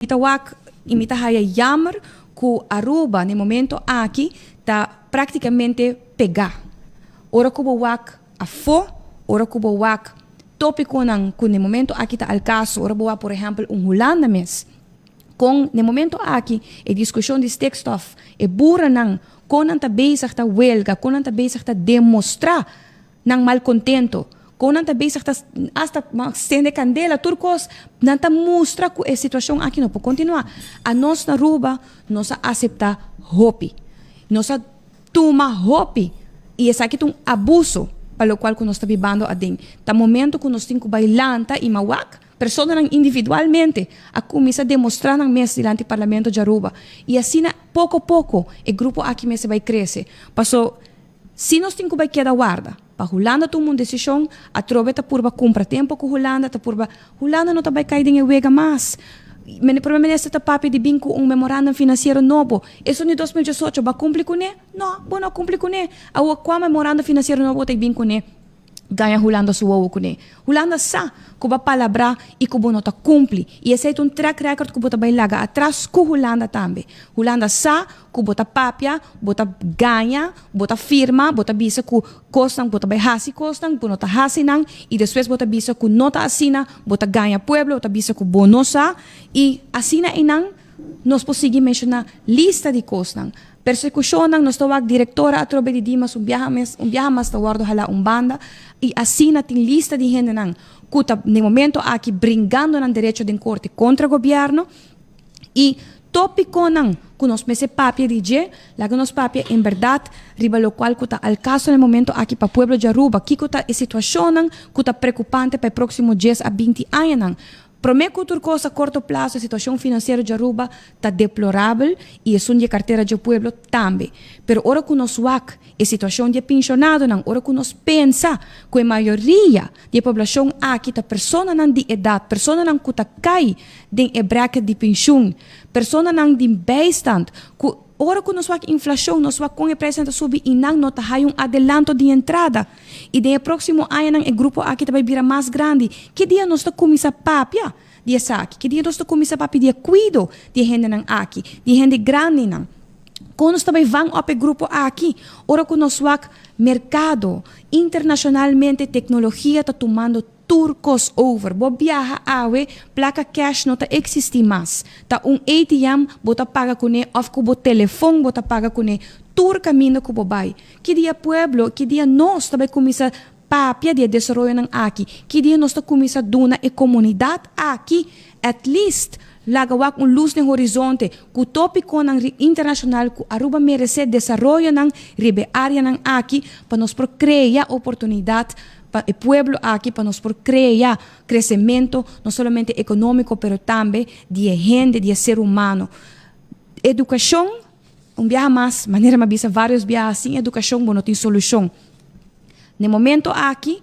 Mi ta wak y mi ta haya jammer cu Aruba na e momento aki ta practicamente pega. Ora cu bo wak afo, ora cu bo wak topiconan cu na e momento aki ta al caso, ora bo wak por ehempel un Hulanda mes, con na e momento aki e discusion di stikstof, e boerennan con nan ta bezig ta welga, con nan ta bezig ta demostra nan malcontento, con nan ta bezig ta hasta cende candela, tur cos, nan ta mustra cu e situacion aki no por continua. Anos na Aruba nos a acepta hopi, nos a tuma hopi y esaki ta un abuso pa locual cu nos ta bibando aden. Ta momento cu nos tin cu bay lanta y mawak personanan individualmente a cuminsa demostra nan mes dilanti Parlamento di Aruba y asina poco poco e grupo aki mester bay crece. Paso Si nos tin ku bai keda warda pa Hulanda tuma un desishon, atrobe ta purba kumpra tempu ku Hulanda, ta purba, Hulanda no ta bai kai den e wega mas. Prome Minister ta papia di bin ku un memorandum finansiero nobo. Esun di 2018 bo a kumpli kuné? No, bo no a kumpli kuné. Awor kua memorandum finansiero nobo bo ta bin kuné? Gaña Hulanda su wowo kuné. Hulanda sa ku bo a palabrá i ku bo no ta kumpli. I esei ta un track record ku bo ta bai laga atras ku Hulanda tambe. Hulanda sa ku bo ta papia, bo ta gaña, bo ta firma, bo ta bisa ku kosnan, bo ta bai hasi kosnan, bo no ta hasi nan i despues bo ta bisa ku no ta asina, bo ta gaña pueblo, bo ta bisa ku bo no sa i asina einan nos por sigui menshoná lista di kosnan. Persekushonnan, nos ta wak direktora atrobe di Dimas un biaha mes, un biaha mas ta wòrdu halá un banda i asina tin lista di hendenan ku ta den momento aki bringando nan derecho den korte kontra gobièrnu i tópikonan ku nos mester papia di dje, laga nos papia en bèrdat riba lokual ku ta al kaso na e momento aki pa pueblo di Aruba, kiko ta e situashonnan ku ta preokupante pa e próksimo dies a binti añanan. Promé ku tur kos a korto plaso e situashon finansiero di Aruba ta deplorabel i esun di e kartera dje pueblo tambe. Pero ora ku nos wak e situashon di e pinshonadonan, ora ku nos pensa ku e mayoria di e poblashon aki ta personanan di edat, personanan ku ta kai den e bracket di penshun, personanan di bijstand, ku ora ku nos wak inflashon, nos wak kon e preisnan ta subi i nan no ta haya un adelanto di entrada. I den e próksimo añanan e grupo aki ta bai bira mas grandi. Ki dia nos ta kuminsá papia di esaki? Ki dia nos ta kuminsá papia di e kuido di e hendenan aki, di e hende grandinan? Kon nos ta bai van òp e grupo aki ora ku nos wak merkado? Internashonalmente teknologia ta tumando tur kos over. Bo biaha awe, plaka cash no ta eksistí mas. Ta un ATM bo ta paga kuné òf ku bo telefon bo ta paga kuné tur kaminda ku bo bai. Ki dia pueblo, ki dia nos ta bai kuminsá papia di e desaroyonan aki? Ki dia nos ta kuminsá duna e komunidat aki at least laga wak un lus den horizonte ku topikonan internashonal ku Aruba meresé desaroyonan riba e áreanan aki pa nos por krea oportunidat pa e pueblo aki pa nos por krea kresementu no solamente ekonómiko pero tambe di e hende, di e ser humano. Edukashon, un biaha mas, manera mi a bisa vários biaha, sin edukashon bo no tin solushon. Na e momento aki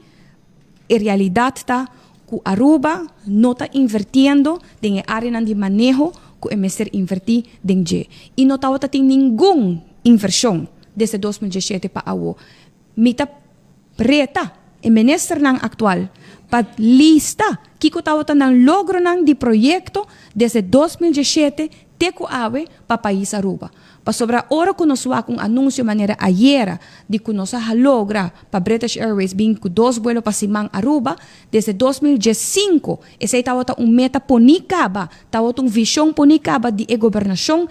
e realidat ta ku Aruba no ta invertiendo den e áreanan di maneho ku e mester invertí den dje i no tabata tin ningun invershon desde 2017 pa awo. Mi ta reta e ministernan aktual pa lista kiko tabata nan logronan di proyekto desde 2017 te ku awe pa pais Aruba. Pasobra ora ku nos wak un anunsio manera ayera di ku nos a logra pa British Airways bin ku dos buelo pa siman Aruba desde 2015, esei tabata un meta poni kaba, tabata un vishon poni kaba di e gobernashon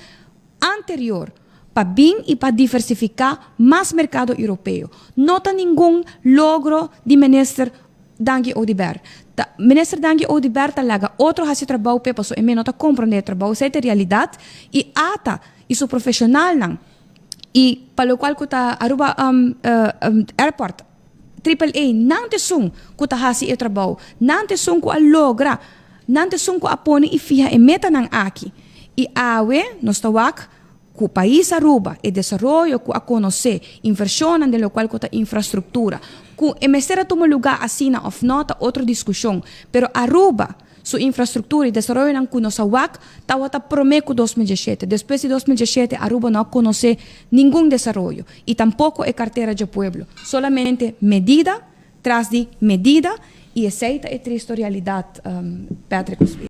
anterior pa bin i pa diversifiká mas merkado europeo. No ta ningun logro di Minister Dangui Oduber. Ta Minister Dangui Oduber ta laga otro hasi trabou p'e pasobra e mes no ta komprondé e trabou. Esei ta e realidat i ata i su profeshonalnan i pa lokual ku ta Aruba Airport, Triple A, nan ta esun ku ta hasi e trabou. Nan ta esun ku a logra, nan ta esun ku a pone i fiha e metanan aki. I awe nos ta wak ku pais Aruba, e desaroyo ku a konosé, invershonnan den lokual ku ta infrastruktura, ku e mester a tuma lugá asina òf nò ta otro diskushon, pero Aruba su infrastruktura i desaroyonan ku nos a wak tabata promé ku 2017. Despues di 2017 Aruba no a konosé ningun desaroyo i tampoko e kartera dje pueblo. Solamente medida tras di medida i esei ta e tristo realidat, Patrick Oswego.